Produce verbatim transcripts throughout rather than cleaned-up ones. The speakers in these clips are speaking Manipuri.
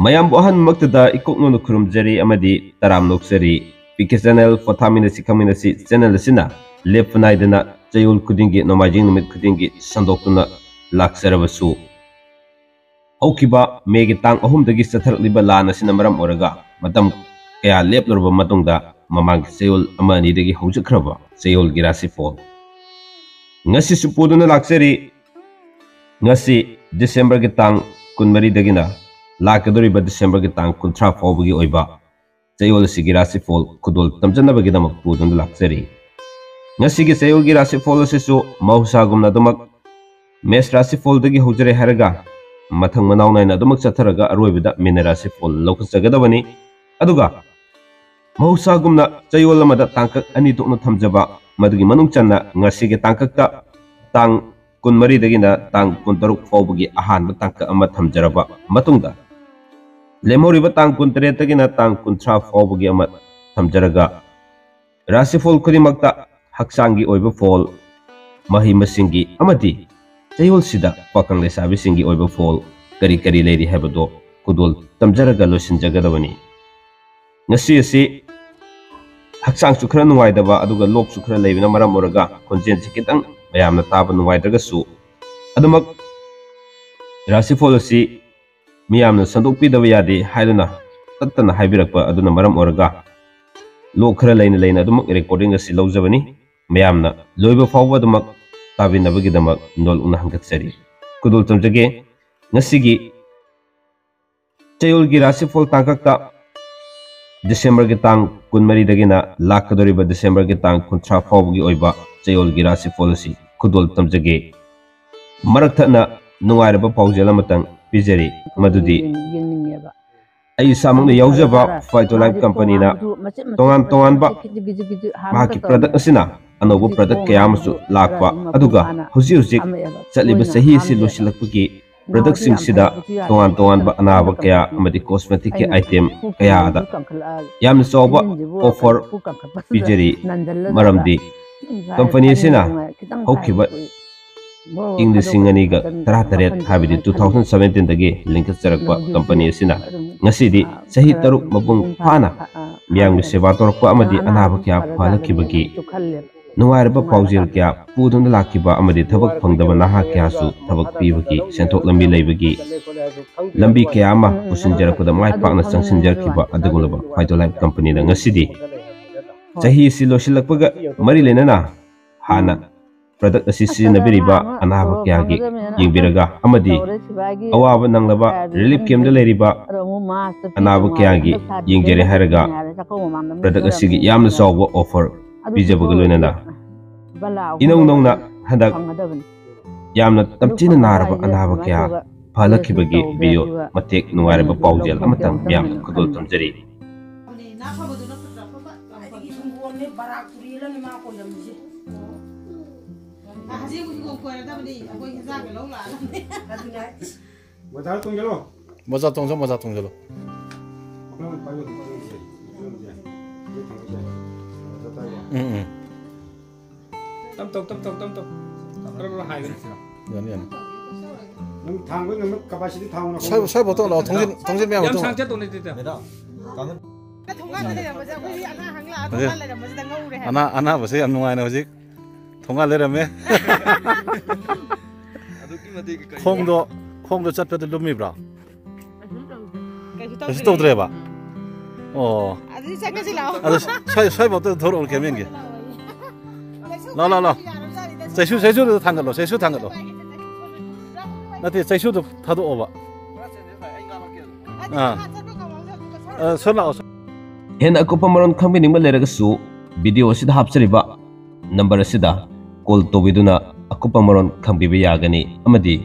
ꯃꯌꯥꯝꯕꯨ ꯑꯍꯥꯟꯕꯃꯛꯇꯗ ꯏꯀꯣꯛ ꯅꯧꯅ ꯈꯨꯔꯨꯝꯖꯔꯤ ꯑꯃꯗꯤ ꯇꯔꯥꯝ ꯅꯣꯛꯆꯔꯤ꯫ ꯄꯤ ꯀꯦ ꯆꯦꯅꯦꯜ ꯄꯣꯊꯥꯃꯤꯟꯅꯁꯤ ꯈꯪꯃꯤꯟꯅꯁꯤ ꯆꯦꯅꯦꯜ ꯑꯁꯤꯅ ꯂꯦꯞꯄ ꯅꯥꯏꯗꯅ ꯆꯌꯣꯜ ꯈꯨꯗꯤꯡꯒꯤ, ꯅꯣꯡꯃꯥꯏꯖꯤꯡ ꯅꯨꯃꯤꯠ ꯈꯨꯗꯤꯡꯒꯤ ꯁꯟꯗꯣꯛꯇꯨꯅ ꯂꯥꯛꯆꯔꯕꯁꯨ, ꯍꯧꯈꯤꯕ ꯃꯦꯒꯤ ꯇꯥꯡ ꯑꯍꯨꯝꯗꯒꯤ ꯆꯠꯊꯔꯛꯂꯤꯕ ꯂꯥꯟ ꯑꯁꯤꯅ ꯃꯔꯝ ꯑꯣꯏꯔꯒ ꯃꯇꯝ ꯀꯌꯥ ꯂꯦꯞꯂꯨꯔꯕ ꯃꯇꯨꯡꯗ ꯃꯃꯥꯡꯒꯤ ꯆꯌꯣꯜ ꯑꯃ ꯑꯅꯤꯗꯒꯤ ꯍꯧꯖꯈ꯭ꯔꯕ ꯆꯌꯣꯜꯒꯤ ꯔꯥꯁꯤꯐꯣꯜ ꯉꯁꯤꯁꯨ ꯄꯨꯗꯨꯅ ꯂꯥꯛꯆꯔꯤ꯫ ꯉꯁꯤ ꯗꯤꯁꯦꯝꯕꯔꯒꯤ ꯇꯥꯡ ꯀꯨꯟꯃꯔꯤꯗꯒꯤꯅ ꯂꯥꯛꯀꯗꯧꯔꯤꯕ ꯗꯤꯁꯦꯝꯕꯔꯒꯤ ꯇꯥꯡ ꯀꯨꯟꯊ꯭ꯔꯥ ꯐꯥꯎꯕꯒꯤ ꯑꯣꯏꯕ ꯆꯌꯣꯜ ꯑꯁꯤꯒꯤ ꯔꯥꯁꯤꯐꯣꯜ ꯈꯨꯗꯣꯜ ꯇꯝꯖꯅꯕꯒꯤꯗꯃꯛ ꯄꯨꯗꯨꯅ ꯂꯥꯛꯆꯔꯤ꯫ ꯉꯁꯤꯒꯤ ꯆꯌꯣꯜꯒꯤ ꯔꯥꯁꯤꯐꯣꯜ ꯑꯁꯤꯁꯨ ꯃꯍꯧꯁꯥꯒꯨꯝꯅ ꯑꯗꯨꯃꯛ ꯃꯦꯁ ꯔꯥꯁꯤꯐꯣꯜꯗꯒꯤ ꯍꯧꯖꯔꯦ ꯍꯥꯏꯔꯒ ꯃꯊꯪ ꯃꯅꯥꯎ ꯅꯥꯏꯅ ꯑꯗꯨꯃꯛ ꯆꯠꯊꯔꯒ ꯑꯔꯣꯏꯕꯗ ꯃꯤꯅ ꯔꯥꯁꯤꯐꯣꯜ ꯂꯧꯈꯠꯆꯒꯗꯕꯅꯤ꯫ ꯑꯗꯨꯒ ꯃꯍꯧꯁꯥꯒꯨꯝꯅ ꯆꯌꯣꯜ ꯑꯃꯗ ꯇꯥꯡꯀꯛ ꯑꯅꯤ ꯊꯣꯛꯅ ꯊꯝꯖꯕ, ꯃꯗꯨꯒꯤ ꯃꯅꯨꯡ ꯆꯟꯅ ꯉꯁꯤꯒꯤ ꯇꯥꯡꯀꯛꯇ ꯇꯥꯡ ꯀꯨꯟꯃꯔꯤꯗꯒꯤꯅ ꯇꯥꯡ ꯀꯨꯟꯇꯔꯨꯛ ꯐꯥꯎꯕꯒꯤ ꯑꯍꯥꯟꯕ ꯇꯥꯡꯀꯛ ꯑꯃ ꯊꯝꯖꯔꯕ ꯃꯇꯨꯡꯗ, ꯂꯦꯝꯍꯧꯔꯤꯕ ꯇꯥꯡ ꯀꯨꯟꯇꯔꯦꯠꯇꯒꯤꯅ ꯇꯥꯡ ꯀꯨꯟꯊ꯭ꯔꯥ ꯐꯥꯎꯕꯒꯤ ꯑꯃ ꯊꯝꯖꯔꯒ, ꯔꯥꯁꯤꯐꯣꯜ ꯈꯨꯗꯤꯡꯃꯛꯇ ꯍꯛꯆꯥꯡꯒꯤ ꯑꯣꯏꯕ ꯐꯣꯜ, ꯃꯍꯩ ꯃꯁꯤꯡꯒꯤ ꯑꯃꯗꯤ ꯆꯌꯣꯜꯁꯤꯗ ꯄꯥꯈꯪ ꯂꯩꯁꯥꯕꯤꯁꯤꯡꯒꯤ ꯑꯣꯏꯕ ꯐꯣꯜ ꯀꯔꯤ ꯀꯔꯤ ꯂꯩꯔꯤ ꯍꯥꯏꯕꯗꯣ ꯈꯨꯗꯣꯜ ꯇꯝꯖꯔꯒ ꯂꯣꯏꯁꯤꯟꯖꯒꯗꯕꯅꯤ꯫ ꯉꯁꯤ ꯑꯁꯤ ꯍꯛꯆꯥꯡꯁꯨ ꯈꯔ ꯅꯨꯡꯉꯥꯏꯇꯕ, ꯑꯗꯨꯒ ꯂꯣꯛꯁꯨ ꯈꯔ ꯂꯩꯕꯅ ꯃꯔꯝ ꯑꯣꯏꯔꯒ ꯈꯣꯟꯖꯦꯜꯁꯤ ꯈꯤꯇꯪ ꯃꯌꯥꯝꯅ ꯇꯥꯕ ꯅꯨꯡꯉꯥꯏꯇ꯭ꯔꯒꯁꯨ, ꯑꯗꯨꯃꯛ ꯔꯥꯁꯤꯐꯣꯜ ꯑꯁꯤ ꯃꯤꯌꯥꯝꯅ ꯁꯟꯗꯣꯛꯄꯤꯗꯕ ꯌꯥꯗꯦ ꯍꯥꯏꯗꯨꯅ ꯇꯠꯇꯅ ꯍꯥꯏꯕꯤꯔꯛꯄ ꯑꯗꯨꯅ ꯃꯔꯝ ꯑꯣꯏꯔꯒ ꯂꯣꯛ ꯈꯔ ꯂꯩꯅ ꯂꯩꯅ ꯑꯗꯨꯃꯛ ꯔꯦꯀꯣꯔꯗꯤꯡ ꯑꯁꯤ ꯂꯧꯖꯕꯅꯤ꯫ ꯃꯌꯥꯝꯅ ꯂꯣꯏꯕ ꯐꯥꯎꯕ ꯑꯗꯨꯃꯛ ꯇꯥꯕꯤꯅꯕꯒꯤꯗꯃꯛ ꯅꯣꯜꯂꯨꯛꯅ ꯍꯪꯒꯠꯆꯔꯤ꯫ ꯈꯨꯗꯣꯜ ꯇꯝꯖꯒꯦ꯫ ꯉꯁꯤꯒꯤ ꯆꯌꯣꯜꯒꯤ ꯔꯥꯁꯤꯐꯣꯜ ꯇꯥꯡꯀꯛꯇ ꯗꯤꯁꯦꯝꯕꯔꯒꯤ ꯇꯥꯡ ꯀꯨꯟꯃꯔꯤꯗꯒꯤꯅ ꯂꯥꯛꯀꯗꯧꯔꯤꯕ ꯗꯤꯁꯦꯝꯕꯔꯒꯤ ꯇꯥꯡ ꯀꯨꯟꯊ꯭ꯔꯥ ꯐꯥꯎꯕꯒꯤ ꯑꯣꯏꯕ ꯆꯌꯣꯜꯒꯤ ꯔꯥꯁꯤꯐꯣꯜ ꯑꯁꯤ ꯈꯨꯗꯣꯜ ꯇꯝꯖꯒꯦ꯫ ꯃꯔꯛ ꯊꯠꯅ ꯅꯨꯡꯉꯥꯏꯔꯕ ꯄꯥꯎꯖꯦꯜ ꯑꯃꯇꯪ ꯄꯤꯖꯔꯤ, ꯃꯗꯨꯗꯤ ꯌꯦꯡ-, ꯌꯦꯡꯅꯤꯡꯉꯦꯕ꯫ ꯑꯩ ꯏꯁꯥꯃꯛꯅ ꯌꯥꯎꯖꯕ ꯐꯥꯏꯇꯣꯂꯥꯏꯐ ꯀꯝꯄꯅꯤꯅ ꯇꯣꯉꯥꯟ ꯇꯣꯉꯥꯟꯕ ꯃꯍꯥꯛꯀꯤ ꯄ꯭ꯔꯗꯛ ꯑꯁꯤꯅ ꯑꯅꯧꯕ ꯄ꯭ꯔꯗꯛ ꯀꯌꯥ ꯑꯃꯁꯨ ꯂꯥꯛꯄ, ꯑꯗꯨꯒ ꯍꯧꯖꯤꯛ ꯍꯧꯖꯤꯛ ꯆꯠꯂꯤꯕ ꯆꯍꯤ ꯑꯁꯤ ꯂꯣꯏꯁꯤꯜꯂꯛꯄꯒꯤ ꯄ꯭ꯔꯗꯛꯁꯤꯡꯁꯤꯗ ꯇꯣꯉꯥꯟ ꯇꯣꯉꯥꯟꯕ ꯑꯅꯥꯕ ꯀꯌꯥ ꯑꯃꯗꯤ ꯀꯣꯁꯃꯦꯇꯤꯛꯀꯤ ꯑꯥꯏꯇꯦꯝ ꯀꯌꯥꯗ ꯌꯥꯝꯅ ꯆꯥꯎꯕ ꯑꯣꯐꯔ ꯄꯤꯖꯔꯤ꯫ ꯃꯔꯝꯗꯤ ꯀꯝꯄꯅꯤ ꯑꯁꯤꯅ ꯍꯧꯈꯤꯕ ꯏꯪ ꯂꯤꯁꯤꯡ ꯑꯅꯤꯒ ꯇꯔꯥꯇꯔꯦꯠ, ꯍꯥꯏꯕꯗꯤ two thousand seventeen ꯗꯒꯤ ꯂꯤꯡꯈꯠꯆꯔꯛꯄ ꯀꯝꯄꯅꯤ ꯑꯁꯤꯅ ꯉꯁꯤꯗꯤ ꯆꯍꯤ ꯇꯔꯨꯛ ꯃꯄꯨꯡ ꯐꯥꯅ ꯃꯤꯌꯥꯝꯒꯤ ꯁꯦꯕꯥ ꯇꯧꯔꯛꯄ ꯑꯃꯗꯤ ꯑꯅꯥꯕ ꯀꯌꯥ ꯐꯍꯜꯂꯛꯈꯤꯕꯒꯤ ꯅꯨꯡꯉꯥꯏꯔꯕ ꯄꯥꯎꯖꯦꯜ ꯀꯌꯥ ꯄꯨꯗꯨꯅ ꯂꯥꯛꯈꯤꯕ ꯑꯃꯗꯤ ꯊꯕꯛ ꯐꯪꯗꯕ ꯅꯍꯥ ꯀꯌꯥꯁꯨ ꯊꯕꯛ ꯄꯤꯕꯒꯤ, ꯁꯦꯟꯊꯣꯛ ꯂꯝꯕꯤ ꯂꯩꯕꯒꯤ ꯂꯝꯕꯤ ꯀꯌꯥ ꯑꯃ ꯄꯨꯁꯤꯟꯖꯔꯛꯄꯗ ꯃꯥꯏ ꯄꯥꯛꯅ ꯆꯪꯁꯤꯟꯖꯔꯛꯈꯤꯕ ꯑꯗꯨꯒꯨꯝꯂꯕ ꯐꯥꯏꯇꯣ ꯂꯥꯏꯐ ꯀꯝꯄꯅꯤꯅ ꯉꯁꯤꯗꯤ ꯆꯍꯤ ꯑꯁꯤ ꯂꯣꯏꯁꯤꯜꯂꯛꯄꯒ ꯃꯔꯤ ꯂꯩꯅꯅ ꯍꯥꯟꯅ ꯄ꯭ꯔꯗꯛ ꯑꯁꯤ ꯁꯤꯖꯤꯟꯅꯕꯤꯔꯤꯕ ꯑꯅꯥꯕ ꯀꯌꯥꯒꯤ ꯌꯦꯡꯕꯤꯔꯒ ꯑꯃꯗꯤ ꯑꯋꯥꯕ ꯅꯪꯂꯕ ꯔꯤꯂꯤꯐ ꯀꯦꯝꯗ ꯂꯩꯔꯤꯕ ꯑꯅꯥꯕ ꯀꯌꯥꯒꯤ ꯌꯦꯡꯖꯔꯦ ꯍꯥꯏꯔꯒ ꯄ꯭ꯔꯗꯛ ꯑꯁꯤꯒꯤ ꯌꯥꯝꯅ ꯆꯥꯎꯕ ꯑꯣꯐꯔ ꯄꯤꯖꯕꯒ ꯂꯣꯏꯅꯅ ꯏꯅꯧ ꯅꯧꯅ ꯍꯟꯗꯛ ꯌꯥꯝꯅ ꯇꯝꯊꯤꯅ ꯅꯥꯔꯕ ꯑꯅꯥꯕ ꯀꯌꯥ ꯐꯍꯜꯂꯛꯈꯤꯕꯒꯤ ꯚꯤꯗꯤꯑꯣ ꯃꯇꯦꯛ ꯅꯨꯡꯉꯥꯏꯔꯕ ꯄꯥꯎꯖꯦꯜ ꯑꯃꯇꯪ ꯃꯌꯥꯝ ꯈꯨꯗꯣꯜ ꯇꯝꯖꯔꯤ꯫ ꯅꯥ ꯐꯕꯗꯨꯅ ꯐꯠꯇ꯭ꯔꯥ? ꯑꯐꯕ ꯑꯩꯒꯤ ꯁꯪꯒꯣꯝꯅꯦ ꯕꯔꯥꯛ ꯄꯨꯔꯤꯔꯅꯦ ꯃꯥ ꯀꯣꯏꯔꯝꯃꯤꯁꯦ꯫ ꯍꯧꯖꯤꯛ ꯍꯧꯖꯤꯛ ꯀꯣꯏꯔꯗꯕꯅꯤ, ꯑꯩꯈꯣꯏ ꯍꯤꯟꯖꯥꯡꯒ ꯂꯧ ꯂꯥꯛꯑꯗꯕꯅꯤ꯫ ꯑꯗꯨꯅꯦ꯫ ꯃꯣꯖꯥ ꯇꯣꯡꯁꯤꯜꯂꯣ꯫ ꯃꯣꯖꯥ ꯇꯣꯡꯁꯤꯜꯂꯣ, ꯃꯣꯖꯥ ꯇꯣꯡꯁꯤꯜꯂꯣ꯫ ꯃꯈꯥ ꯄꯥꯏꯌꯣ, ꯄꯥꯏꯌꯣ, ꯄꯥꯏꯌꯣ꯫ ꯎꯝ, ꯎꯝ꯫ ꯇꯞ ꯇꯧ, ꯇꯞ ꯇꯧ, ꯇꯞ ꯇꯧ꯫ ꯕ꯭ꯔ ꯕ꯭ꯔ ꯍꯥꯏꯒꯅꯤ꯫ ꯌꯥꯅꯤ, ꯌꯥꯅꯤ꯫ ꯅꯪ ꯊꯥꯡꯕ ꯉꯝꯕ capacity ꯊꯥꯡꯉꯨ꯫ ꯁ꯭ꯋꯥꯏ, ꯁ꯭ꯋꯥꯏꯐꯥꯎ ꯇꯧꯔꯛꯑꯣ, ꯊꯣꯡꯖꯤꯟ, ꯊꯣꯡꯖꯤꯟ ꯃꯌꯥꯝ ꯌꯥꯝ ꯊꯣꯡꯉꯣ꯫ ꯁꯥꯡ ꯆꯠꯇꯧ ꯅꯠꯇꯦꯗ꯫ ꯊꯣꯡꯒꯥꯟꯗ ꯂꯩꯔꯝꯕꯁꯦ, ꯑꯩꯈꯣꯏꯗꯤ ꯑꯉꯥꯡ ꯍꯪ ꯂꯥꯛꯑ ꯊꯣꯡꯒꯥꯟ ꯂꯩꯔꯝꯕꯁꯤꯗ ꯉꯧꯔꯦ ꯍꯥꯏꯕ꯫ ꯑꯅꯥ-, ꯑꯅꯥꯕꯁꯦ ꯌꯥꯝ ꯅꯨꯡꯉꯥꯏꯅ ꯍꯧꯖꯤꯛ ꯊꯣꯡꯒꯥꯟ ꯂꯩꯔꯝꯃꯦ꯫ ꯈꯣꯡꯗꯣ, ꯈꯣꯡꯗꯣ ꯆꯠꯄꯗ ꯂꯨꯝꯃꯤꯕ꯭ꯔꯣ? ꯀꯩꯁꯨ ꯇꯧꯗ꯭ꯔꯦꯕ? ꯑꯣ꯫ ꯑꯗꯨꯗꯤ ꯆꯪꯉꯁꯤ ꯂꯥꯛꯑꯣ꯫ ꯑꯗꯨ ꯁ꯭ꯋꯥꯏ, ꯁ꯭ꯋꯥꯏꯐꯥꯎꯇ ꯊꯣꯔꯛꯑꯣ, cameramanꯒꯤ꯫ ꯂꯥꯎ, ꯂꯥꯎ, ꯂꯥꯎ꯫ ꯆꯩꯁꯨ, ꯆꯩꯁꯨꯗꯨ ꯊꯥꯡꯒꯠꯂꯣ, ꯆꯩꯁꯨ ꯊꯥꯡꯒꯠꯂꯣ꯫ ꯅꯠꯇꯦ, ꯆꯩꯁꯨꯗꯨ ꯊꯥꯗꯣꯛꯑꯣꯕ꯫ ꯑꯥ꯫ ꯑ, ꯁꯣꯝ ꯂꯥꯛꯑꯣ, ꯁꯣꯝ꯫ ꯍꯦꯟꯅ ꯑꯀꯨꯞꯄ ꯃꯔꯣꯜ ꯈꯪꯕꯤꯅꯤꯡꯕ ꯂꯩꯔꯒꯁꯨ ꯚꯤꯗꯤꯑꯣ ꯑꯁꯤꯗ ꯍꯥꯞꯆꯔꯤꯕ ꯅꯝꯕꯔ ꯑꯁꯤꯗ ꯀꯣꯜ ꯇꯧꯕꯤꯗꯨꯅ ꯑꯀꯨꯞꯄ ꯃꯔꯣꯜ ꯈꯪꯕꯤꯕ ꯌꯥꯒꯅꯤ ꯑꯃꯗꯤ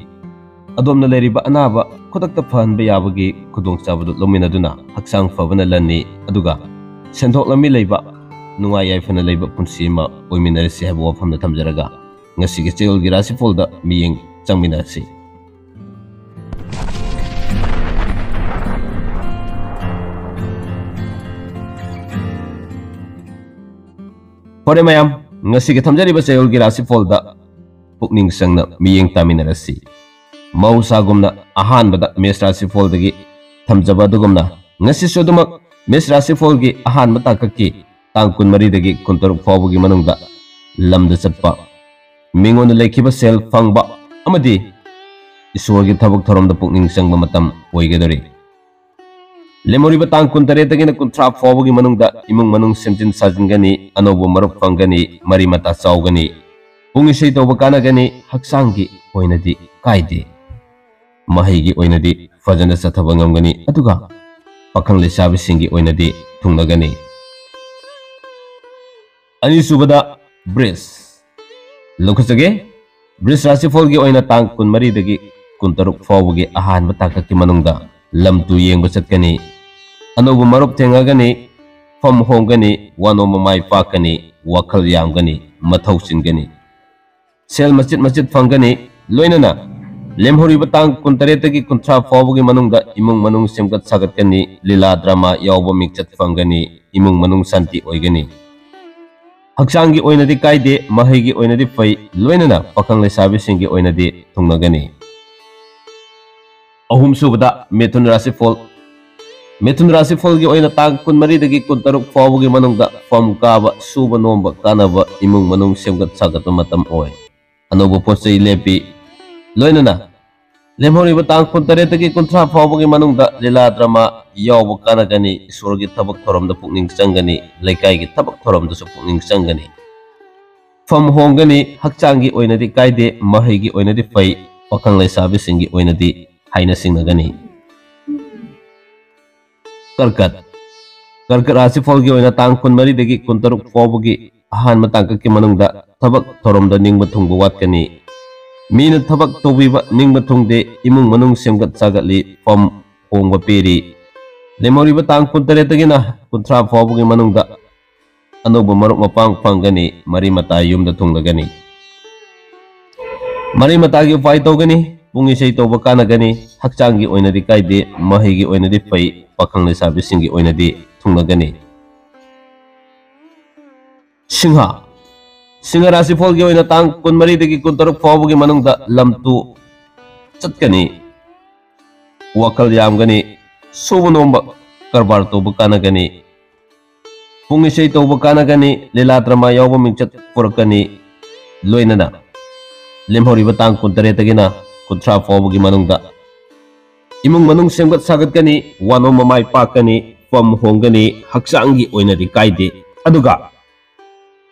ꯑꯗꯣꯝꯅ ꯂꯩꯔꯤꯕ ꯑꯅꯥꯕ ꯈꯨꯗꯛꯇ ꯐꯍꯟꯕ ꯌꯥꯕꯒꯤ ꯈꯨꯗꯣꯡꯆꯥꯕꯗꯨ ꯂꯧꯃꯤꯟꯅꯗꯨꯅ ꯍꯛꯆꯥꯡ ꯐꯕꯅ ꯂꯟꯅꯤ, ꯑꯗꯨꯒ ꯁꯦꯟꯊꯣꯛ ꯂꯝꯕꯤ ꯂꯩꯕ ꯅꯨꯡꯉꯥꯏ ꯌꯥꯏꯐꯅ ꯂꯩꯕ ꯄꯨꯟꯁꯤ ꯑꯃ ꯑꯣꯏꯃꯤꯟꯅꯔꯁꯤ ꯍꯥꯏꯕ ꯋꯥꯐꯝꯗ ꯊꯝꯖꯔꯒ ꯉꯁꯤꯒꯤ ꯆꯌꯣꯜꯒꯤ ꯔꯥꯁꯤꯐꯣꯜꯗ ꯃꯤꯠꯌꯦꯡ ꯆꯪꯃꯤꯟꯅꯔꯁꯤ꯫ ꯐꯔꯦ ꯃꯌꯥꯝ, ꯉꯁꯤꯒꯤ ꯊꯝꯖꯔꯤꯕ ꯆꯌꯣꯜꯒꯤ ꯔꯥꯁꯤꯐꯣꯜꯗ ꯄꯨꯛꯅꯤꯡ ꯆꯪꯅ ꯃꯤꯠꯌꯦꯡ ꯇꯥꯃꯤꯟꯅꯔꯁꯤ꯫ ꯃꯍꯧꯁꯥꯒꯨꯝꯅ ꯑꯍꯥꯟꯕꯗ ꯃꯦꯁ ꯔꯥꯁꯤꯐꯣꯜꯗꯒꯤ ꯊꯝꯖꯕ ꯑꯗꯨꯒꯨꯝꯅ ꯉꯁꯤꯁꯨ ꯑꯗꯨꯃꯛ ꯃꯦꯁ ꯔꯥꯁꯤꯐꯣꯜꯒꯤ ꯑꯍꯥꯟꯕ ꯇꯥꯡꯀꯛꯀꯤ ꯇꯥꯡ ꯀꯨꯟꯃꯔꯤꯗꯒꯤ ꯀꯨꯟꯇꯔꯨꯛ ꯐꯥꯎꯕꯒꯤ ꯃꯅꯨꯡꯗ ꯂꯝꯗ ꯆꯠꯄ, ꯃꯤꯉꯣꯟꯗ ꯂꯩꯈꯤꯕ ꯁꯦꯜ ꯐꯪꯕ ꯑꯃꯗꯤ ꯏꯁꯣꯔꯒꯤ ꯊꯕꯛ ꯊꯧꯔꯝꯗ ꯄꯨꯛꯅꯤꯡ ꯆꯪꯕ ꯃꯇꯝ ꯑꯣꯏꯒꯗꯧꯔꯤ꯫ ꯂꯦꯝꯍꯧꯔꯤꯕ ꯇꯥꯡ ꯀꯨꯟꯇꯔꯦꯠꯇꯒꯤꯅ ꯀꯨꯟꯊ꯭ꯔꯥ ꯐꯥꯎꯕꯒꯤ ꯃꯅꯨꯡꯗ ꯏꯃꯨꯡ ꯃꯅꯨꯡ ꯁꯦꯝꯖꯤꯟ ꯁꯥꯖꯤꯟꯒꯅꯤ, ꯑꯅꯧꯕ ꯃꯔꯨꯞ ꯐꯪꯒꯅꯤ, ꯃꯔꯤ ꯃꯇꯥ ꯆꯥꯎꯒꯅꯤ, ꯄꯨꯡ ꯏꯁꯩ ꯇꯧꯕ ꯀꯥꯟꯅꯒꯅꯤ, ꯍꯛꯆꯥꯡꯒꯤ ꯑꯣꯏꯅꯗꯤ ꯀꯥꯏꯗꯦ꯫ ꯃꯍꯩꯒꯤ ꯑꯣꯏꯅꯗꯤ ꯐꯖꯅ ꯆꯠꯊꯕ ꯉꯝꯒꯅꯤ, ꯑꯗꯨꯒ ꯄꯥꯈꯪ ꯂꯩꯁꯥꯕꯤꯁꯤꯡꯒꯤ ꯑꯣꯏꯅꯗꯤ ꯊꯨꯡꯅꯒꯅꯤ꯫ ꯑꯅꯤꯁꯨꯕꯗ ꯕ꯭ꯔꯤꯖ ꯂꯧꯈꯠꯆꯒꯦ꯫ ꯕ꯭ꯔꯤꯖ ꯔꯥꯁꯤꯐꯣꯜꯒꯤ ꯑꯣꯏꯅ ꯇꯥꯡ ꯀꯨꯟꯃꯔꯤꯗꯒꯤ ꯀꯨꯟꯇꯔꯨꯛ ꯐꯥꯎꯕꯒꯤ ꯑꯍꯥꯟꯕ ꯇꯥꯡꯀꯛꯀꯤ ꯃꯅꯨꯡꯗ ꯂꯝ ꯇꯨ ꯌꯦꯡꯕ ꯆꯠꯀꯅꯤ, ꯑꯅꯧꯕ ꯃꯔꯨꯞ ꯊꯦꯡꯅꯒꯅꯤ, ꯐꯝ ꯍꯣꯡꯒꯅꯤ, ꯋꯥꯅꯣꯝꯕ ꯃꯥꯏ ꯄꯥꯛꯀꯅꯤ, ꯋꯥꯈꯜ ꯌꯥꯝꯒꯅꯤ, ꯃꯊꯧ ꯆꯤꯟꯒꯅꯤ꯫ ꯁꯦꯜ ꯃꯆꯤꯠ ꯃꯆꯤꯠ ꯐꯪꯒꯅꯤ, ꯂꯣꯏꯅꯅ ꯂꯦꯝꯍꯧꯔꯤꯕ ꯇꯥꯡ ꯀꯨꯟꯇꯔꯦꯠꯇꯒꯤ ꯀꯨꯟꯊ꯭ꯔꯥ ꯐꯥꯎꯕꯒꯤ ꯃꯅꯨꯡꯗ ꯏꯃꯨꯡ ꯃꯅꯨꯡ ꯁꯦꯝꯒꯠ ꯁꯥꯒꯠꯀꯅꯤ, ꯂꯤꯂꯥ ꯗ꯭ꯔꯃꯥ ꯌꯥꯎꯕ ꯃꯤꯡꯆꯠ ꯐꯪꯒꯅꯤ, ꯏꯃꯨꯡ ꯃꯅꯨꯡ ꯁꯥꯟꯇꯤ ꯑꯣꯏꯒꯅꯤ꯫ ꯍꯛꯆꯥꯡꯒꯤ ꯑꯣꯏꯅꯗꯤ ꯀꯥꯏꯗꯦ, ꯃꯍꯩꯒꯤ ꯑꯣꯏꯅꯗꯤ ꯐꯩ, ꯂꯣꯏꯅꯅ ꯄꯥꯈꯪ ꯂꯩꯁꯥꯕꯤꯁꯤꯡꯒꯤ ꯑꯣꯏꯅꯗꯤ ꯊꯨꯡꯅꯒꯅꯤ꯫ ꯑꯍꯨꯝꯁꯨꯕꯗ ꯃꯤꯊꯨꯟ ꯔꯥꯁꯤꯐꯣꯜ꯫ ꯃꯤꯊꯨꯟ ꯔꯥꯁꯤꯐꯣꯜꯒꯤ ꯑꯣꯏꯅ ꯇꯥꯡ ꯀꯨꯟꯃꯔꯤꯗꯒꯤ ꯀꯨꯟꯇꯔꯨꯛ ꯐꯥꯎꯕꯒꯤ ꯃꯅꯨꯡꯗ ꯐꯝ ꯀꯥꯕ, ꯁꯨꯕ ꯅꯣꯝꯕ, ꯀꯥꯟꯅꯕ, ꯏꯃꯨꯡ ꯃꯅꯨꯡ ꯁꯦꯝꯒꯠ ꯁꯥꯒꯠꯄ ꯃꯇꯝ ꯑꯣꯏ꯫ ꯑꯅꯧꯕ ꯄꯣꯠ ꯆꯩ ꯂꯦꯞꯄꯤ꯫ ꯂꯣꯏꯅꯅ ꯂꯦꯝꯍꯧꯔꯤꯕ ꯇꯥꯡ ꯀꯨꯟꯇꯔꯦꯠꯇꯒꯤ ꯀꯨꯟꯊ꯭ꯔꯥ ꯐꯥꯎꯕꯒꯤ ꯃꯅꯨꯡꯗ ꯂꯤꯂꯥ ꯗ꯭ꯔꯃꯥ ꯌꯥꯎꯕ ꯀꯥꯟꯅꯒꯅꯤ, ꯏꯁꯣꯔꯒꯤ ꯊꯕꯛ ꯊꯧꯔꯝꯗ ꯄꯨꯛꯅꯤꯡ ꯆꯪꯒꯅꯤ, ꯂꯩꯀꯥꯏꯒꯤ ꯊꯕꯛ ꯊꯧꯔꯝꯗꯁꯨ ꯄꯨꯛꯅꯤꯡ ꯆꯪꯒꯅꯤ꯫ ꯐꯝ ꯍꯣꯡꯒꯅꯤ, ꯍꯛꯆꯥꯡꯒꯤ ꯑꯣꯏꯅꯗꯤ ꯀꯥꯏꯗꯦ, ꯃꯍꯩꯒꯤ ꯑꯣꯏꯅꯗꯤ ꯐꯩ, ꯄꯥꯈꯪ ꯂꯩꯁꯥꯕꯤꯁꯤꯡꯒꯤ ꯑꯣꯏꯅꯗꯤ ꯍꯥꯏꯅ ꯁꯤꯡꯅꯒꯅꯤ꯫ ꯀꯔꯀꯠ꯫ ꯀꯔꯀꯠ ꯔꯥꯁꯤꯐꯣꯜꯒꯤ ꯑꯣꯏꯅ ꯇꯥꯡ ꯀꯨꯟꯃꯔꯤꯗꯒꯤ ꯀꯨꯟꯇꯔꯨꯛ ꯐꯥꯎꯕꯒꯤ ꯑꯍꯥꯟꯕ ꯇꯥꯡꯀꯛꯀꯤ ꯃꯅꯨꯡꯗ ꯊꯕꯛ ꯊꯧꯔꯝꯗ ꯅꯤꯡꯕ ꯊꯨꯡꯕ ꯋꯥꯠꯀꯅꯤ꯫ ꯃꯤꯅ ꯊꯕꯛ ꯇꯧꯕꯤꯕ ꯅꯤꯡꯕ ꯊꯨꯡꯗꯦ, ꯏꯃꯨꯡ ꯃꯅꯨꯡ ꯁꯦꯝꯒꯠ ꯁꯥꯒꯠꯂꯤ, ꯐꯝ ꯍꯣꯡꯕ ꯄꯤꯔꯤ꯫ ꯂꯦꯝꯍꯧꯔꯤꯕ ꯇꯥꯡ ꯀꯨꯟꯇꯔꯦꯠꯇꯒꯤꯅ ꯀꯨꯟꯊ꯭ꯔꯥ ꯐꯥꯎꯕꯒꯤ ꯃꯅꯨꯡꯗ ꯑꯅꯧꯕ ꯃꯔꯨꯞ ꯃꯄꯥꯡ ꯐꯪꯒꯅꯤ, ꯃꯔꯤ ꯃꯇꯥ ꯌꯨꯝꯗ ꯊꯨꯡꯂꯒꯅꯤ꯫ ꯃꯔꯤ ꯃꯇꯥꯒꯤ ꯎꯄꯥꯏ ꯇꯧꯒꯅꯤ, ꯄꯨꯡ ꯏꯁꯩ ꯇꯧꯕ ꯀꯥꯟꯅꯒꯅꯤ, ꯍꯛꯆꯥꯡꯒꯤ ꯑꯣꯏꯅꯗꯤ ꯀꯥꯏꯗꯦ, ꯃꯍꯩꯒꯤ ꯑꯣꯏꯅꯗꯤ ꯐꯩ, ꯄꯥꯈꯪ ꯂꯩꯁꯥꯕꯤꯁꯤꯡꯒꯤ ꯑꯣꯏꯅꯗꯤ ꯊꯨꯡꯂꯒꯅꯤ꯫ ꯁꯤꯡꯍ꯫ ꯁꯤꯡꯍ ꯔꯥꯁꯤꯐꯣꯜꯒꯤ ꯑꯣꯏꯅ ꯇꯥꯡ ꯀꯨꯟꯃꯔꯤꯗꯒꯤ ꯀꯨꯟꯇꯔꯨꯛ ꯐꯥꯎꯕꯒꯤ ꯃꯅꯨꯡꯗ ꯂꯝ ꯇꯨ ꯆꯠꯀꯅꯤ꯫ ꯋꯥꯈꯜ ꯌꯥꯝꯒꯅꯤ꯫ ꯁꯨꯕ ꯅꯣꯝꯕ ꯀꯔꯕꯥꯔ ꯇꯧꯕ ꯀꯥꯟꯅꯒꯅꯤ꯫ ꯄꯨꯡ ꯏꯁꯩ ꯇꯧꯕ ꯀꯥꯟꯅꯒꯅꯤ꯫ ꯂꯤꯂꯥ ꯗ꯭ꯔꯃꯥ ꯌꯥꯎꯕ ꯃꯤꯡꯆꯠ ꯄꯨꯔꯛꯀꯅꯤ꯫ ꯂꯣꯏꯅꯅ ꯂꯦꯝꯍꯧꯔꯤꯕ ꯇꯥꯡ ꯀꯨꯟꯇꯔꯦꯠꯇꯒꯤꯅ ꯀꯨꯟꯊ꯭ꯔꯥ ꯐꯥꯎꯕꯒꯤ ꯃꯅꯨꯡꯗ ꯏꯃꯨꯡ ꯃꯅꯨꯡ ꯁꯦꯝꯒꯠ ꯁꯥꯒꯠꯀꯅꯤ꯫ ꯋꯥꯅꯣꯝꯕ ꯃꯥꯏ ꯄꯥꯛꯀꯅꯤ꯫ ꯐꯝ ꯍꯣꯡꯒꯅꯤ꯫ ꯍꯛꯆꯥꯡꯒꯤ ꯑꯣꯏꯅꯗꯤ ꯀꯥꯏꯗꯦ꯫ ꯑꯗꯨꯒ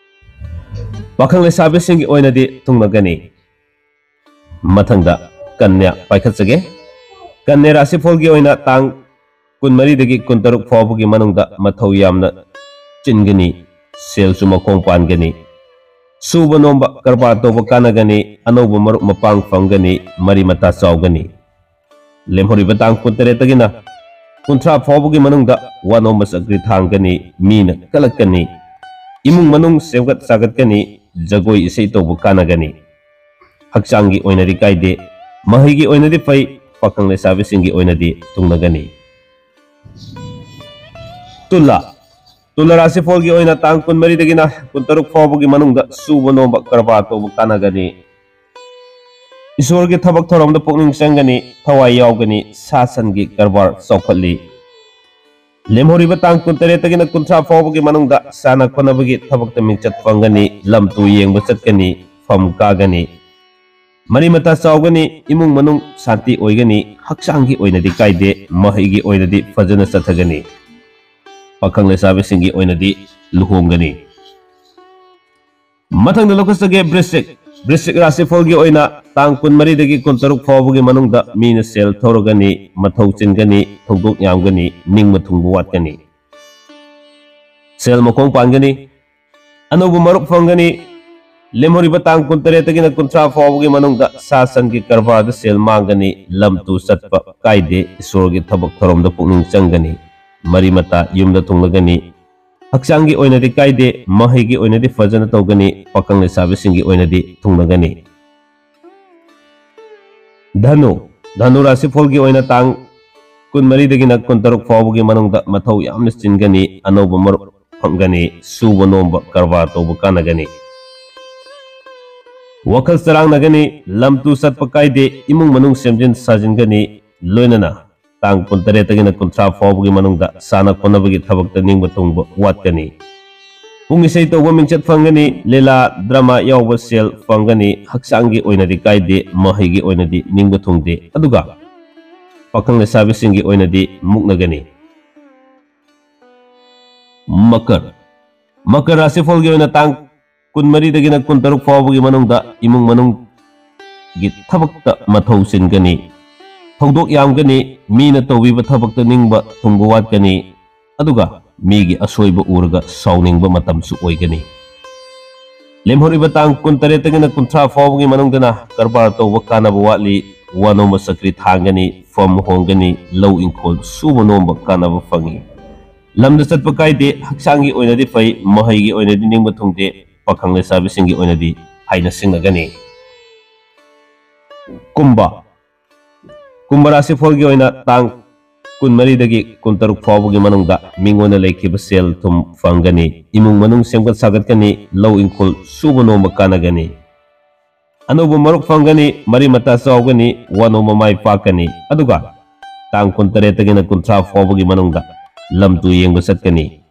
ꯄꯥꯈꯪ ꯂꯩꯁꯥꯕꯤꯁꯤꯡꯒꯤ ꯑꯣꯏꯅꯗꯤ ꯊꯨꯡꯅꯒꯅꯤ꯫ ꯃꯊꯪꯗ ꯀꯟꯌꯥ ꯄꯥꯏꯈꯠꯆꯒꯦ꯫ ꯀꯟꯌꯥ ꯔꯥꯁꯤꯐꯣꯜꯒꯤ ꯑꯣꯏꯅ ꯇꯥꯡ ꯀꯨꯟꯃꯔꯤꯗꯒꯤ ꯀꯨꯟꯇꯔꯨꯛ ꯐꯥꯎꯕꯒꯤ ꯃꯅꯨꯡꯗ ꯃꯊꯧ ꯌꯥꯝꯅ ꯆꯤꯟꯒꯅꯤ꯫ ꯁꯦꯜꯁꯨ ꯃꯈꯣꯡ ꯄꯥꯟꯒꯅꯤ꯫ ꯁꯨꯕ ꯅꯣꯝꯕ ꯀꯔꯕꯥꯔ ꯇꯧꯕ ꯀꯥꯟꯅꯒꯅꯤ꯫ ꯑꯅꯧꯕ ꯃꯔꯨꯞ ꯃꯄꯥꯡ ꯐꯪꯒꯅꯤ꯫ ꯃꯔꯤ ꯃꯇꯥ ꯆꯥꯎꯒꯅꯤ꯫ ꯂꯦꯝꯍꯧꯔꯤꯕ ꯇꯥꯡ ꯀꯨꯟꯇꯔꯦꯠꯇꯒꯤꯅ ꯀꯨꯟꯊ꯭ꯔꯥ ꯐꯥꯎꯕꯒꯤ ꯃꯅꯨꯡꯗ ꯋꯥꯅꯣꯝꯕ ꯆꯀ꯭ꯔꯤ ꯊꯥꯡꯒꯅꯤ꯫ ꯃꯤꯅ ꯀꯜꯂꯛꯀꯅꯤ꯫ ꯏꯃꯨꯡ ꯃꯅꯨꯡ ꯁꯦꯝꯒꯠ ꯁꯥꯒꯠꯀꯅꯤ꯫ ꯖꯒꯣꯏ ꯏꯁꯩ ꯇꯧꯕ ꯀꯥꯟꯅꯒꯅꯤ꯫ ꯍꯛꯆꯥꯡꯒꯤ ꯑꯣꯏꯅꯗꯤ ꯀꯥꯏꯗꯦ꯫ ꯃꯍꯩꯒꯤ ꯑꯣꯏꯅꯗꯤ ꯐꯩ꯫ ꯄꯥꯈꯪ ꯂꯩꯁꯥꯕꯤꯁꯤꯡꯒꯤ ꯑꯣꯏꯅꯗꯤ ꯊꯨꯡꯅꯒꯅꯤ꯫ ꯇꯨꯂꯥ꯫ ꯇꯨꯂꯥ ꯔꯥꯁꯤꯐꯣꯜꯒꯤ ꯑꯣꯏꯅ ꯇꯥꯡ ꯀꯨꯟꯃꯔꯤꯗꯒꯤꯅ ꯀꯨꯟꯇꯔꯨꯛ ꯐꯥꯎꯕꯒꯤ ꯃꯅꯨꯡꯗ ꯁꯨꯕ ꯅꯣꯝꯕ ꯀꯔꯕꯥꯔ ꯇꯧꯕ ꯀꯥꯟꯅꯒꯅꯤ꯫ ꯏꯁꯣꯔꯒꯤ ꯊꯕꯛ ꯊꯧꯔꯝꯗ ꯄꯨꯛꯅꯤꯡ ꯆꯪꯒꯅꯤ꯫ ꯊꯋꯥꯏ ꯌꯥꯎꯒꯅꯤ꯫ ꯁꯥ ꯁꯟꯒꯤ ꯀꯔꯕꯥꯔ ꯆꯥꯎꯈꯠꯂꯤ꯫ ꯂꯦꯝꯍꯧꯔꯤꯕ ꯇꯥꯡ ꯀꯨꯟꯇꯔꯦꯠꯇꯒꯤꯅ ꯀꯨꯟꯊ꯭ꯔꯥ ꯐꯥꯎꯕꯒꯤ ꯃꯅꯨꯡꯗ ꯁꯥꯟꯅ ꯈꯣꯠꯅꯕꯒꯤ ꯊꯕꯛꯇ ꯃꯤꯡꯆꯠ ꯐꯪꯒꯅꯤ꯫ ꯂꯝ ꯇꯨ ꯌꯦꯡꯕ ꯆꯠꯀꯅꯤ꯫ ꯐꯝ ꯀꯥꯒꯅꯤ꯫ ꯃꯔꯤ ꯃꯇꯥ ꯆꯥꯎꯒꯅꯤ꯫ ꯏꯃꯨꯡ ꯃꯅꯨꯡ ꯁꯥꯟꯇꯤ ꯑꯣꯏꯒꯅꯤ꯫ ꯍꯛꯆꯥꯡꯒꯤ ꯑꯣꯏꯅꯗꯤ ꯀꯥꯏꯗꯦ꯫ ꯃꯍꯩꯒꯤ ꯑꯣꯏꯅꯗꯤ ꯐꯖꯅ ꯆꯠꯊꯒꯅꯤ꯫ ꯄꯥꯈꯪ ꯂꯩꯁꯥꯕꯤꯁꯤꯡꯒꯤ ꯑꯣꯏꯅꯗꯤ ꯂꯨꯍꯣꯡꯒꯅꯤ꯫ ꯃꯊꯪꯗ ꯂꯧꯈꯠꯆꯒꯦ ꯕ꯭ꯔꯤꯁꯤꯛ꯫ ꯕ꯭ꯔꯤꯁꯤꯛ ꯔꯥꯁꯤꯐꯣꯜꯒꯤ ꯑꯣꯏꯅ ꯇꯥꯡ ꯀꯨꯟꯃꯔꯤꯗꯒꯤ ꯀꯨꯟꯇꯔꯨꯛ ꯐꯥꯎꯕꯒꯤ ꯃꯅꯨꯡꯗ ꯃꯤꯅ ꯁꯦꯜ ꯊꯧꯔꯒꯅꯤ꯫ ꯃꯊꯧ ꯆꯤꯟꯒꯅꯤ꯫ ꯊꯧꯗꯣꯛ ꯌꯥꯝꯒꯅꯤ꯫ ꯅꯤꯡꯕ ꯊꯨꯡꯕ ꯋꯥꯠꯀꯅꯤ꯫ ꯁꯦꯜ ꯃꯈꯣꯡ ꯄꯥꯟꯒꯅꯤ꯫ ꯑꯅꯧꯕ ꯃꯔꯨꯞ ꯐꯪꯒꯅꯤ꯫ ꯂꯦꯝꯍꯧꯔꯤꯕ ꯇꯥꯡ ꯀꯨꯟꯇꯔꯦꯠꯇꯒꯤꯅ ꯀꯨꯟꯊ꯭ꯔꯥ ꯐꯥꯎꯕꯒꯤ ꯃꯅꯨꯡꯗ ꯁꯥ ꯁꯟꯒꯤ ꯀꯔꯕꯥꯔꯗ ꯁꯦꯜ ꯃꯥꯡꯒꯅꯤ꯫ ꯂꯝ ꯇꯨ ꯆꯠꯄ ꯀꯥꯏꯗꯦ꯫ ꯏꯁꯣꯔꯒꯤ ꯊꯕꯛ ꯊꯧꯔꯝꯗ ꯄꯨꯛꯅꯤꯡ ꯆꯪꯒꯅꯤ꯫ ꯃꯔꯤ ꯃꯇꯥ ꯌꯨꯝꯗ ꯊꯨꯡꯂꯒꯅꯤ꯫ ꯍꯛꯆꯥꯡꯒꯤ ꯑꯣꯏꯅꯗꯤ ꯀꯥꯏꯗꯦ꯫ ꯃꯍꯩꯒꯤ ꯑꯣꯏꯅꯗꯤ ꯐꯖꯅ ꯇꯧꯒꯅꯤ꯫ ꯄꯥꯈꯪ ꯂꯩꯁꯥꯕꯤꯁꯤꯡꯒꯤ ꯑꯣꯏꯅꯗꯤ ꯊꯨꯡꯅꯒꯅꯤ꯫ ꯙꯅꯨ꯫ ꯙꯅꯨ ꯔꯥꯁꯤꯐꯣꯜꯒꯤ ꯑꯣꯏꯅ ꯇꯥꯡ ꯀꯨꯟꯃꯔꯤꯗꯒꯤꯅ ꯀꯨꯟꯇꯔꯨꯛ ꯐꯥꯎꯕꯒꯤ ꯃꯅꯨꯡꯗ ꯃꯊꯧ ꯌꯥꯝꯅ ꯆꯤꯟꯒꯅꯤ꯫ ꯑꯅꯧꯕ ꯃꯔꯨꯞ ꯐꯪꯒꯅꯤ꯫ ꯁꯨꯕ ꯅꯣꯝꯕ ꯀꯔꯕꯥꯔ ꯇꯧꯕ ꯀꯥꯟꯅꯒꯅꯤ꯫ ꯋꯥꯈꯜ ꯆꯔꯥꯡꯅꯒꯅꯤ, ꯂꯝ ꯇꯨ ꯆꯠꯄ ꯀꯥꯏꯗꯦ, ꯏꯃꯨꯡ ꯃꯅꯨꯡ ꯁꯦꯝꯖꯤꯟ ꯁꯥꯖꯤꯟꯒꯅꯤ, ꯂꯣꯏꯅꯅ ꯇꯥꯡ ꯀꯨꯟꯇꯔꯦꯠꯇꯒꯤꯅ ꯀꯨꯟꯊ꯭ꯔꯥ ꯐꯥꯎꯕꯒꯤ ꯃꯅꯨꯡꯗ ꯁꯥꯟꯅ ꯈꯣꯠꯅꯕꯒꯤ ꯊꯕꯛꯇ ꯅꯤꯡꯕ ꯊꯨꯡꯕ ꯋꯥꯠꯀꯅꯤ꯫ ꯄꯨꯡ ꯏꯁꯩ ꯇꯧꯕ ꯃꯤꯡꯆꯠ ꯐꯪꯒꯅꯤ, ꯂꯤꯂꯥ, ꯗ꯭ꯔꯃꯥ ꯌꯥꯎꯕ ꯁꯦꯜ ꯐꯪꯒꯅꯤ, ꯍꯛꯆꯥꯡꯒꯤ ꯑꯣꯏꯅꯗꯤ ꯀꯥꯏꯗꯦ, ꯃꯍꯩꯒꯤ ꯑꯣꯏꯅꯗꯤ ꯅꯤꯡꯕ ꯊꯨꯡꯗꯦ, ꯑꯗꯨꯒ ꯄꯥꯈꯪ ꯂꯩꯁꯥꯕꯤꯁꯤꯡꯒꯤ ꯑꯣꯏꯅꯗꯤ ꯃꯨꯛꯅꯒꯅꯤ꯫ ꯃꯀꯔ꯫ ꯃꯀꯔ ꯔꯥꯁꯤꯐꯜꯒꯤ ꯑꯣꯏꯅ ꯇꯥꯡ ꯀꯨꯟꯃꯔꯤꯗꯒꯤꯅ ꯀꯨꯟꯇꯔꯨꯛ ꯐꯥꯎꯕꯒꯤ ꯃꯅꯨꯡꯗ ꯏꯃꯨꯡ ꯃꯅꯨꯡꯒꯤ ꯊꯕꯛꯇ ꯃꯊꯧ ꯆꯤꯟꯒꯅꯤ꯫ ꯊꯧꯗꯣꯛ ꯌꯥꯝꯒꯅꯤ, ꯃꯤꯅ ꯇꯧꯕꯤꯕ ꯊꯕꯛꯇ ꯅꯤꯡꯕ ꯊꯨꯡꯕ ꯋꯥꯠꯀꯅꯤ, ꯑꯗꯨꯒ ꯃꯤꯒꯤ ꯑꯁꯣꯏꯕ ꯎꯔꯒ ꯁꯥꯎꯅꯤꯡꯕ ꯃꯇꯝꯁꯨ ꯑꯣꯏꯒꯅꯤ꯫ ꯂꯦꯝꯍꯧꯔꯤꯕ ꯇꯥꯡ ꯀꯨꯟꯇꯔꯦꯠꯇꯒꯤꯅ ꯀꯨꯟꯊ꯭ꯔꯥ ꯐꯥꯎꯕꯒꯤ ꯃꯅꯨꯡꯗꯅ ꯀꯔꯕꯥꯔ ꯇꯧꯕ ꯀꯥꯟꯅꯕ ꯋꯥꯠꯂꯤ, ꯋꯥ ꯅꯣꯝꯕ ꯆꯀ꯭ꯔꯤ ꯊꯥꯡꯒꯅꯤ, ꯐꯝ ꯍꯣꯡꯒꯅꯤ, ꯂꯧ ꯏꯪꯈꯣꯜ ꯁꯨꯕ ꯅꯣꯝꯕ ꯀꯥꯟꯅꯕ ꯐꯪꯏ꯫ ꯂꯝꯗ ꯆꯠꯄ ꯀꯥꯏꯗꯦ, ꯍꯛꯆꯥꯡꯒꯤ ꯑꯣꯏꯅꯗꯤ ꯐꯩ, ꯃꯍꯩꯒꯤ ꯑꯣꯏꯅꯗꯤ ꯅꯤꯡꯕ ꯊꯨꯡꯗꯦ, ꯄꯥꯈꯪ ꯂꯩꯁꯥꯕꯤꯁꯤꯡꯒꯤ ꯑꯣꯏꯅꯗꯤ ꯍꯥꯏꯅ ꯁꯤꯡꯅꯒꯅꯤ꯫ ꯀꯨꯝꯕ꯫ ꯀꯨꯝꯕ ꯔꯥꯁꯤꯐꯜꯒꯤ ꯑꯣꯏꯅ ꯇꯥꯡ ꯀꯨꯟꯃꯔꯤꯗꯒꯤ ꯀꯨꯟꯇꯔꯨꯛ ꯐꯥꯎꯕꯒꯤ ꯃꯅꯨꯡꯗ ꯃꯤꯉꯣꯟꯗ ꯂꯩꯈꯤꯕ ꯁꯦꯜ ꯊꯨꯝ ꯐꯪꯒꯅꯤ, ꯏꯃꯨꯡ ꯃꯅꯨꯡ ꯁꯦꯝꯒꯠ ꯁꯥꯒꯠꯀꯅꯤ, ꯂꯧ ꯏꯪꯈꯣꯜ ꯁꯨꯕ ꯅꯣꯝꯕ ꯀꯥꯟꯅꯒꯅꯤ꯫ ꯑꯅꯧꯕ ꯃꯔꯨꯞ ꯐꯪꯒꯅꯤ, ꯃꯔꯤ ꯃꯇꯥ ꯆꯥꯎꯒꯅꯤ, ꯋꯥ ꯅꯣꯝꯕ ꯃꯥꯏ ꯄꯥꯛꯀꯅꯤ, ꯑꯗꯨꯒ ꯇꯥꯡ ꯀꯨꯟꯇꯔꯦꯠꯇꯒꯤꯅ ꯀꯨꯟꯊ꯭ꯔꯥ ꯐꯥꯎꯕꯒꯤ ꯃꯅꯨꯡꯗ ꯂꯝ ꯇꯨ ꯌꯦꯡꯕ ꯆꯠꯀꯅꯤ꯫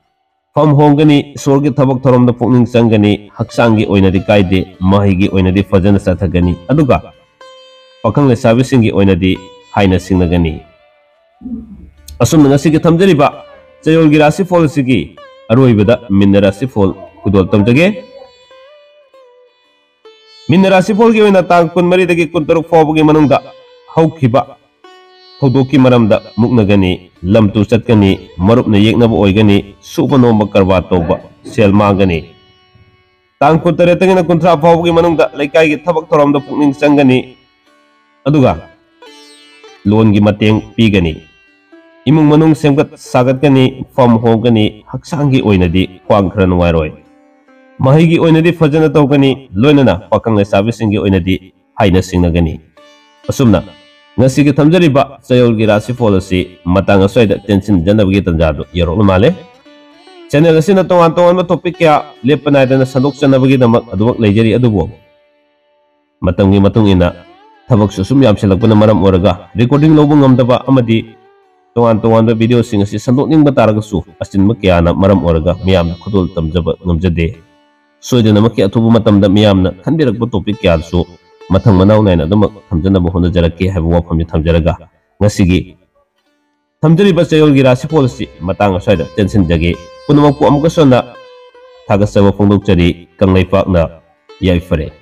ꯐꯝ ꯍꯣꯡꯒꯅꯤ, ꯏꯁꯣꯔꯒꯤ ꯊꯕꯛ ꯊꯧꯔꯝꯗ ꯄꯨꯛꯅꯤꯡ ꯆꯪꯒꯅꯤ, ꯍꯛꯆꯥꯡꯒꯤ ꯑꯣꯏꯅꯗꯤ ꯀꯥꯏꯗꯦ, ꯃꯍꯩꯒꯤ ꯑꯣꯏꯅꯗꯤ ꯐꯖꯅ ꯆꯠꯊꯒꯅꯤ, ꯑꯗꯨꯒ ꯄꯥꯈꯪ ꯂꯩꯁꯥꯕꯤꯁꯤꯡꯒꯤ ꯑꯣꯏꯅꯗꯤ ꯍꯥꯏꯅ ꯁꯤꯡꯅꯒꯅꯤ꯫ ꯑꯁꯨꯝꯅ ꯉꯁꯤꯒꯤ ꯊꯝꯖꯔꯤꯕ ꯆꯌꯣꯜꯒꯤ ꯔꯥꯁꯤꯐꯣꯜ ꯑꯁꯤꯒꯤ ꯑꯔꯣꯏꯕꯗ ꯃꯤꯟꯅ ꯔꯥꯁꯤꯐꯣꯜ ꯈꯨꯗꯣꯜ ꯇꯝꯖꯒꯦ꯫ ꯃꯤꯟꯅ ꯔꯥꯁꯤꯐꯣꯜꯒꯤ ꯑꯣꯏꯅ ꯇꯥꯡ ꯀꯨꯟꯃꯔꯤꯗꯒꯤ ꯀꯨꯟꯇꯔꯨꯛ ꯐꯥꯎꯕꯒꯤ ꯃꯅꯨꯡꯗ ꯍꯧꯈꯤꯕ ꯊꯧꯗꯣꯛꯀꯤ ꯃꯔꯝꯗ ꯃꯨꯛꯅꯒꯅꯤ, ꯂꯝ ꯇꯨ ꯆꯠꯀꯅꯤ, ꯃꯔꯨꯞꯅ ꯌꯦꯛꯅꯕ ꯑꯣꯏꯒꯅꯤ, ꯁꯨꯕ ꯅꯣꯝꯕ ꯀꯔꯕꯥꯔ ꯇꯧꯕ ꯁꯦꯜ ꯃꯥꯡꯒꯅꯤ꯫ ꯇꯥꯡ ꯀꯨꯟꯇꯔꯦꯠꯇꯒꯤꯅ ꯀꯨꯟꯊ꯭ꯔꯥ ꯐꯥꯎꯕꯒꯤ ꯃꯅꯨꯡꯗ ꯂꯩꯀꯥꯏꯒꯤ ꯊꯕꯛ ꯊꯧꯔꯝꯗ ꯄꯨꯛꯅꯤꯡ ꯆꯪꯒꯅꯤ, ꯑꯗꯨꯒ ꯂꯣꯟꯒꯤ ꯃꯇꯦꯡ ꯄꯤꯒꯅꯤ꯫ ꯏꯃꯨꯡ ꯃꯅꯨꯡ ꯁꯦꯝꯒꯠ ꯁꯥꯒꯠꯀꯅꯤ, ꯐꯝ ꯍꯣꯡꯒꯅꯤ, ꯍꯛꯆꯥꯡꯒꯤ ꯑꯣꯏꯅꯗꯤ ꯈ꯭ꯋꯥꯡ ꯈꯔ ꯅꯨꯡꯉꯥꯏꯔꯣꯏ꯫ ꯃꯍꯩꯒꯤ ꯑꯣꯏꯅꯗꯤ ꯐꯖꯅ ꯇꯧꯒꯅꯤ, ꯂꯣꯏꯅꯅ ꯄꯥꯈꯪ ꯂꯩꯁꯥꯕꯤꯁꯤꯡꯒꯤ ꯑꯣꯏꯅꯗꯤ ꯍꯥꯏꯅ ꯁꯤꯡꯅꯒꯅꯤ꯫ ꯑꯁꯨꯝꯅ ꯉꯁꯤꯒꯤ ꯊꯝꯖꯔꯤꯕ ꯆꯌꯣꯜꯒꯤ ꯔꯥꯁꯤꯐꯣꯜ ꯑꯁꯤ ꯃꯇꯥꯡ ꯑꯁ꯭ꯋꯥꯏꯗ ꯇꯦꯟꯁꯤꯟꯖꯅꯕꯒꯤ ꯇꯥꯟꯖꯥꯗꯨ ꯌꯧꯔꯛꯂ ꯃꯥꯜꯂꯦ꯫ ꯆꯦꯅꯦꯜ ꯑꯁꯤꯅ ꯇꯣꯉꯥꯟ ꯇꯣꯉꯥꯟꯕ ꯇꯣꯄꯤꯛ ꯀꯌꯥ ꯂꯦꯞꯄ ꯅꯥꯏꯗꯅ ꯁꯟꯗꯣꯛꯆꯅꯕꯒꯤꯗꯃꯛ ꯑꯗꯨꯃꯛ ꯂꯩꯖꯔꯤ, ꯑꯗꯨꯕꯨ ꯃꯇꯝꯒꯤ ꯃꯇꯨꯡ ꯏꯟꯅ ꯊꯕꯛꯁꯨ ꯁꯨꯝ ꯌꯥꯝꯁꯤꯜꯂꯛꯄꯅ ꯃꯔꯝ ꯑꯣꯏꯔꯒ recording ꯂꯧꯕ ꯉꯝꯗꯕ ꯑꯃꯗꯤ ꯇꯣꯉꯥꯟ ꯇꯣꯉꯥꯟꯕ video ꯁꯤꯡ ꯑꯁꯤ ꯁꯟꯗꯣꯛꯅꯤꯡꯕ ꯇꯥꯔꯒꯁꯨ ꯑꯆꯤꯟꯕ ꯀꯌꯥꯅ ꯃꯔꯝ ꯑꯣꯏꯔꯒ ꯃꯤꯌꯥꯝꯅ ꯈꯨꯗꯣꯜ ꯇꯝꯖꯕ ꯉꯝꯖꯗꯦ꯫ ꯁꯣꯏꯗꯅꯃꯛꯀꯤ ꯑꯊꯨꯕ ꯃꯇꯝꯗ ꯃꯤꯌꯥꯝꯅ ꯈꯟꯕꯤꯔꯛꯄ topic ꯀꯌꯥꯗꯨꯁꯨ ꯃꯊꯪ ꯃꯅꯥꯎ ꯅꯥꯏꯅ ꯑꯗꯨꯃꯛ ꯊꯝꯖꯅꯕ ꯍꯣꯠꯅꯖꯔꯛꯀꯦ ꯍꯥꯏꯕ ꯋꯥꯐꯝꯁꯤ ꯊꯝꯖꯔꯒ, ꯉꯁꯤꯒꯤ ꯊꯝꯖꯔꯤꯕ ꯆꯌꯣꯜꯒꯤ ꯔꯥꯁꯤꯐꯣꯜ ꯑꯁꯤ ꯃꯇꯥꯡ ꯑꯁ꯭ꯋꯥꯏꯗ ꯇꯦꯟꯁꯤꯟꯖꯒꯦ꯫ ꯄꯨꯝꯅꯃꯛꯄꯨ ꯑꯃꯨꯛꯀꯁꯨ ꯍꯟꯅ ꯊꯥꯒꯠꯆꯕ ꯐꯣꯡꯗꯣꯛꯆꯔꯤ꯫ ꯀꯪꯂꯩꯄꯥꯛꯅ ꯌꯥꯏꯐꯔꯦ꯫